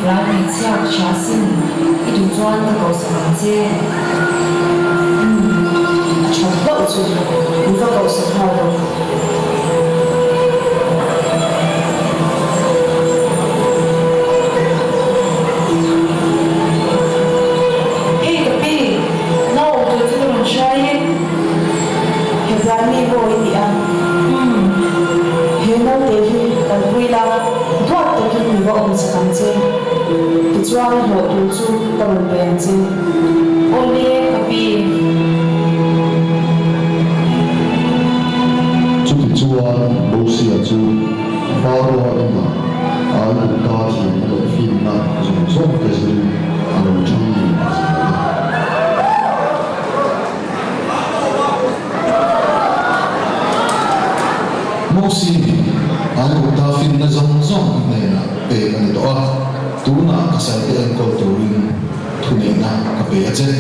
Hebrai hmeichhia ka hria asin, i duh chuan ka kohsak ang che. Umm, a that hlauh chu, mi va kohsak nghal rawh. Hei ka pi, nau awm tur chu ka rawn hruai e. Hebrai mi maw i ni a? Umm, he naute hi kalpui la, duat takin mi va awm chak ang che. Tichuan hlawh tur chu ka rawn pe ang che. Awle, ka pi. Chutichuan Mosia chu Pharaoa inah Aigupta thiamna leh finna zawng zawng te zirin a lo ṭhang lian ta zel a. Mosi, Aigupta finna zawng zawng i hnenah pek a ni tawh a, tunah ka salte enkawl turin thuneihna ka pe a che.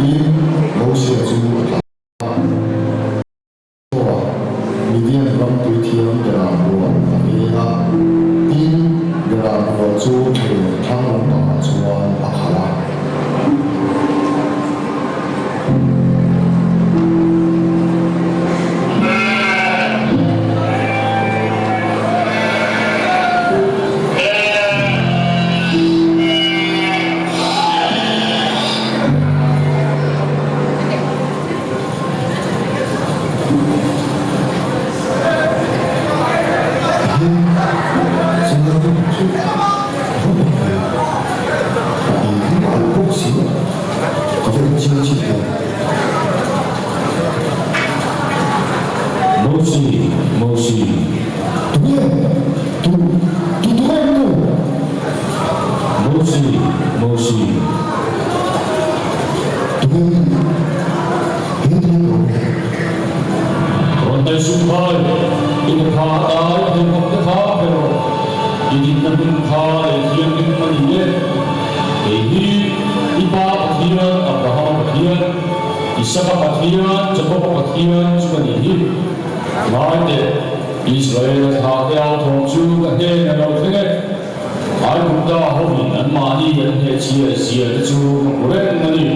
Tin, Mosia chu a tla a. Chhuah Midian ram puithiam Beram rual a ve a, tin, Beram rual chu thlen thlang lampangah chuan a khalh a. Mosi, Mosi, Mosi, Mosi. Rawn tai sum khai, i ke kha a tai, pheikhawk te kha a phe rawh. I dinna hmun kha lei thianghlim a ni e. Kei hi i pa Pathian, Abrahama Pathian, Isaka Pathian, Jakoba Pathian chu ka nih hi. Ngai teh, Israela thla te au thawm chu ka hnen a lo thleng e. Aigupta hovin anmahni an hnehchhia zia te chu ka hmu reng a ni.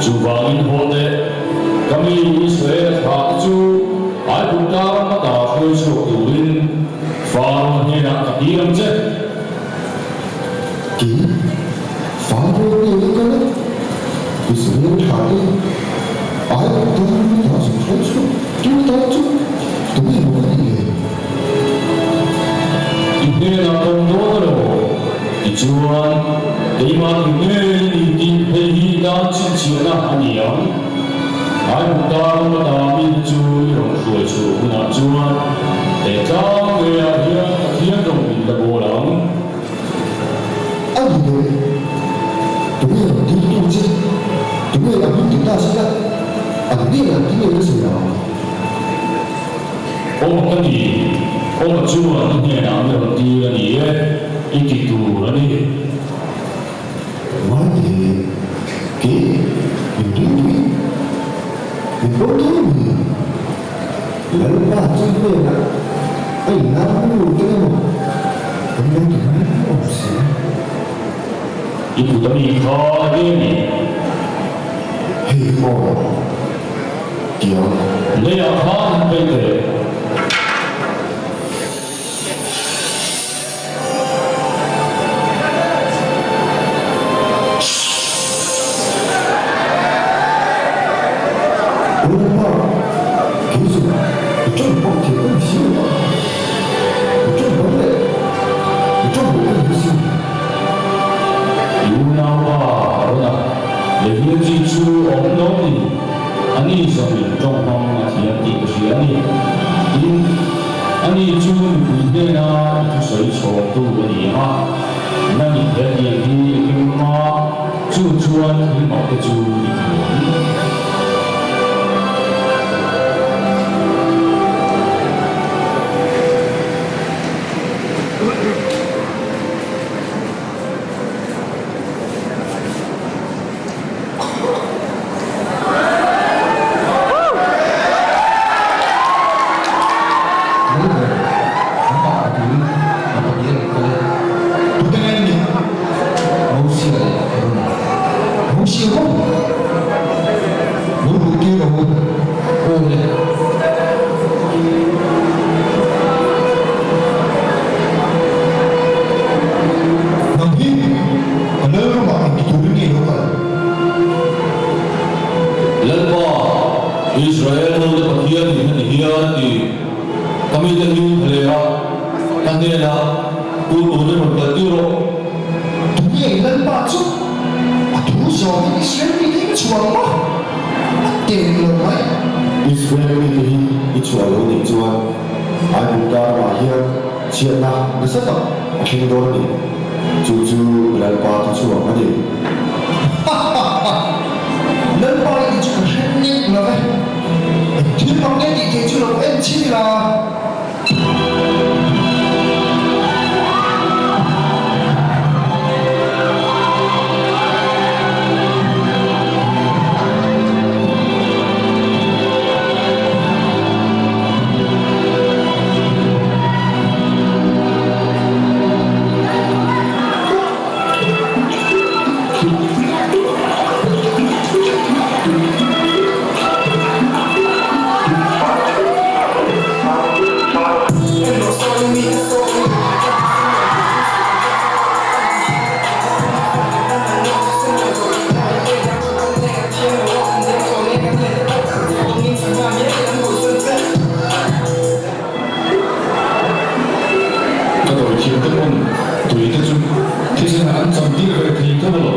Chuvangin haw teh, ka mi Israela thla te chu Aigupta ram ata hruai chhuak turin Faro hnenah ka tir ang che. Tin, Faro hnenah kal a, Israel thla te Aigupta ram ata zuk hruai chhuak tur tan chu tunge maw ka nih le? I hnenah pawh. Tichuan, keimah tu ngei i ni tih hei hi i tan chhinchhiahna a ni ang. Aigupta ram ata mite chu i rawn hruai chhuah hunah chuan he tlang ngeiah hian Pathian rawng in la bawl ang. A ni le, tunge rawn tirtu che? Tunge a hming ti ta sela, an hnenah tinge ka sawi ang? Aw ka ti, aw chuan i hnenah mi rawn tir a ni e, i ti tur a ni. Ngai teh, kei min ring tui, min pawm tho mi? Lalpa chu i hnenah a inlar hnu te emaw kan lo ti mai awm si a. I kut a mi kha enge ni? Hei aw, tiang. Leiah khan han peih teh. Lalpa, kei chu i ṭawng pawh thei ka ni si lo a, i ṭawng pawh leh i ṭawng pawh ka ni si. I unaupa Arona lehia chi chu a awm lo ni, ani zawngin ṭawng hmang a thiam tih ka hria a ni. Tin, ani chu mipui hnena i thusawi chhawmtu a ni ang a, nangin he tiang hi i keng a, chu chuan thil mak te chu i ti ang. Lalber, nangmah ka turin ka pahnih a rawn kal e. Tute nge ni? Mosia leh Arona. Mosia maw? Lo luh tir rawh u. Aw le. Nang hi ka Lalramah engti turin nge i lo kal? Lalpa, Israel hote Pathian in heti hian a ti, Ka mite hi ka leh a, ka hnenah tu turin rawn kal tir rawh. Tunge Lalpa chu a thu zawngin Israel mite hi ka chhuah ang maw? A teng lo mai. Israel mite hi i chhuah lo nih chuan Aigupta ramah hian chhiatna nasa tak a thleng dawn a ni. Chu chu Lalpa thu chhuak a ni. Ha ha ha! Lalpa i tih chu ka hre nek lo ve. Eng thil mak nge tih thei chu lo en chhin ila. Ka dawithiam te pawn tui te chu thisen ah an cham tir ve thei tho lo.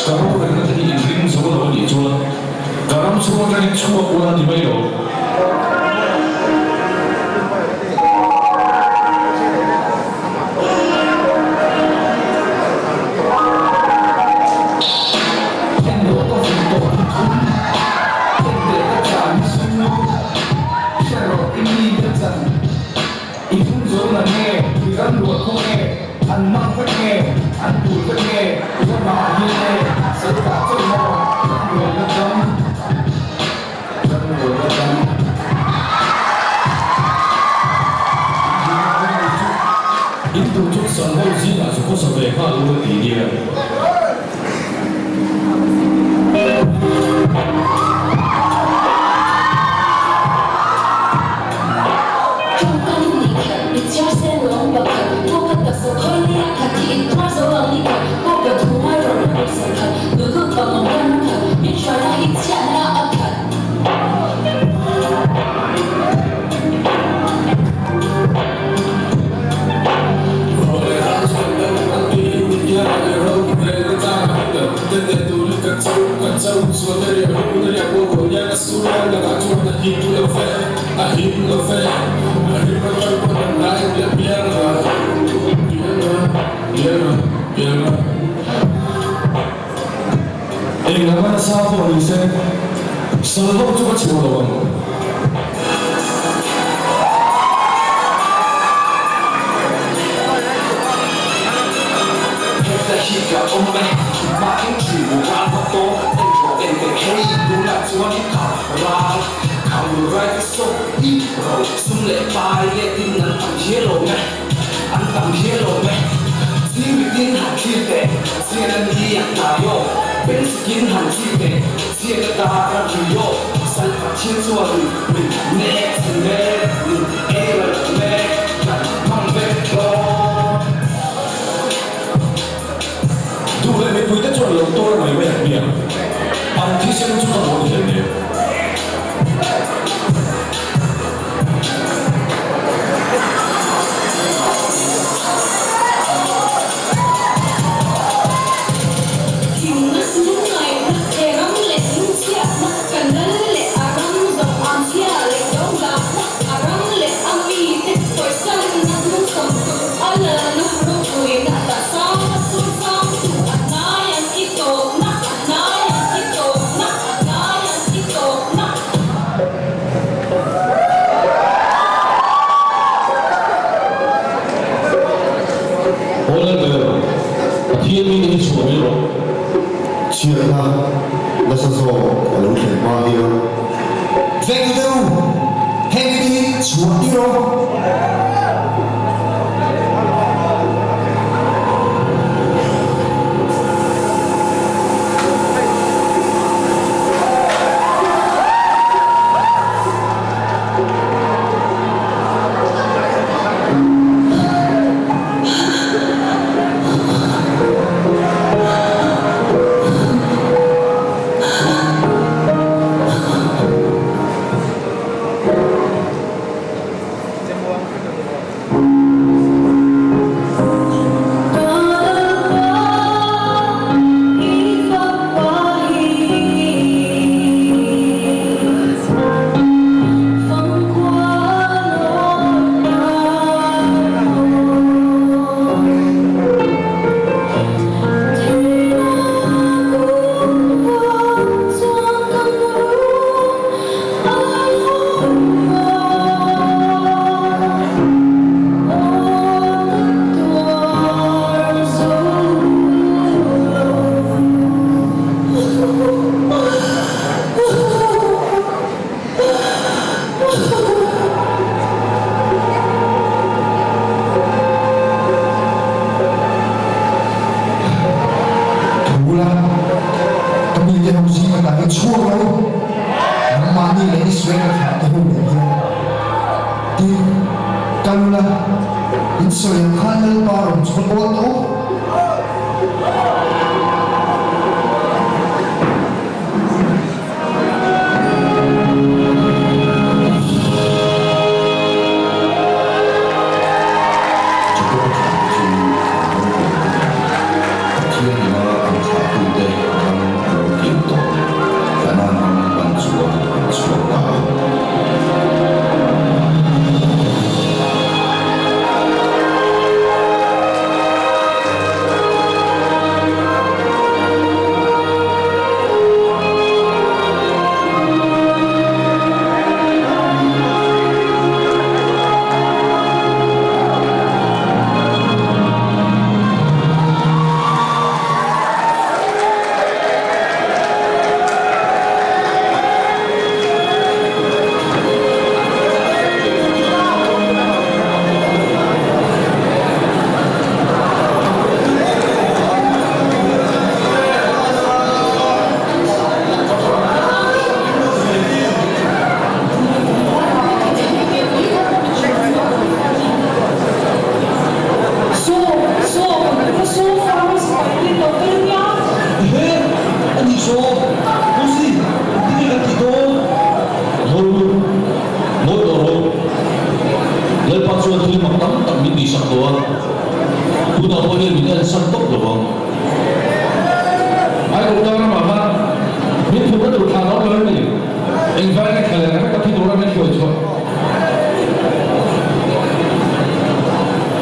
Ka rorelna te hi inring zo lo a nih chuan ka ram chhung atangin chhuak ula ni mai lo. Ram luah khaw nge, an mang vek nge, an tur vek nge, i ramah ah hian nge, sal tah chauh maw, ram luah la dam, ram luah la dam. In duh chu sal ho zingah zu khawsa ve nghal u a ti nia. Eng anga nasa pawh ni se, sal ho chu ka chhuah lo ang. Duh leh mipuite chuan lo tuar mai mai ang nia, an thisen chu ka mawn hle nia. Aw Lalber, Pathian mite hi chhuah mai rawh. Chhiatna nasa zawk a lo thlen hma hian. Veng deuh, heng mite hi chhuah tir rawh. Thu la, ka mite ho zing atah hi chhuak lo, nangmahni leh Israel ka thlah te ho nen hian. Tin, kal la, in sawi ang khan Lalpa rawn chu ka pawl tawh u. Jakob-a thlahte chu an ram pian te nen Pathian ina an thlahtute ram a lo kir tawh. Kanaan ram pan chuan an chhuak ta a. tihsak tawh a, tunah pawh hian min ensan tawp lo vang. Aigupta ramah khan min thutna tur thlan awm lo em ni? Engvai nge thla leh reng a thi tura min hruai chhuah?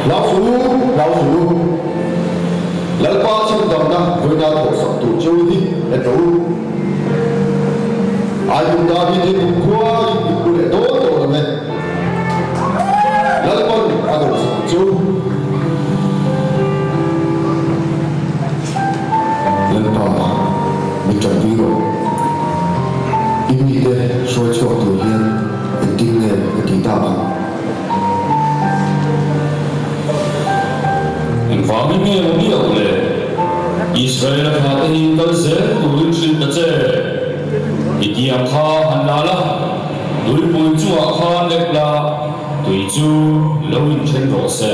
Hlau suh u, hlau suh u. Lalpa chhandamna vawiina thawhsak tur cheu hi en rawh u. Aigupta mite kumkhua in min hmu leh dawn tawh lo e. Lalpan a dawhsak ang cheu. Lalpa, min tanpui rawh. I mite hruai chhuak tur hian engtin nge ka tih tak ang? Engvangin nge maw biak le? Israela thlate hi kal zel turin hrilh ta che. I tiang kha han la la, tuipui chungah khan lek la, tui chu lo inthen rawh se.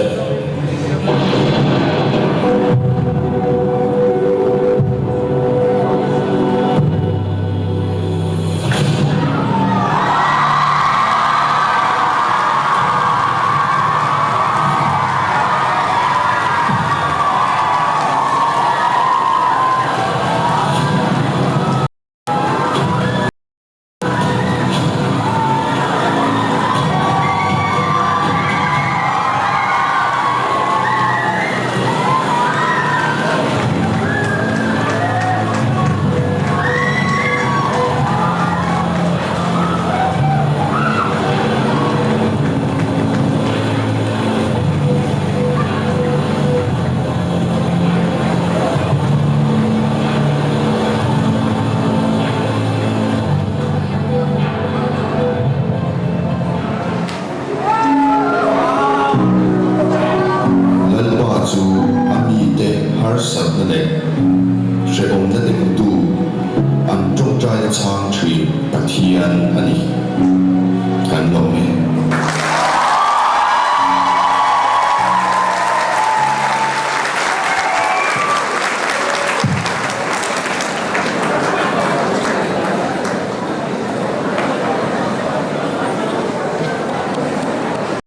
Lalpa chu a mite harsat.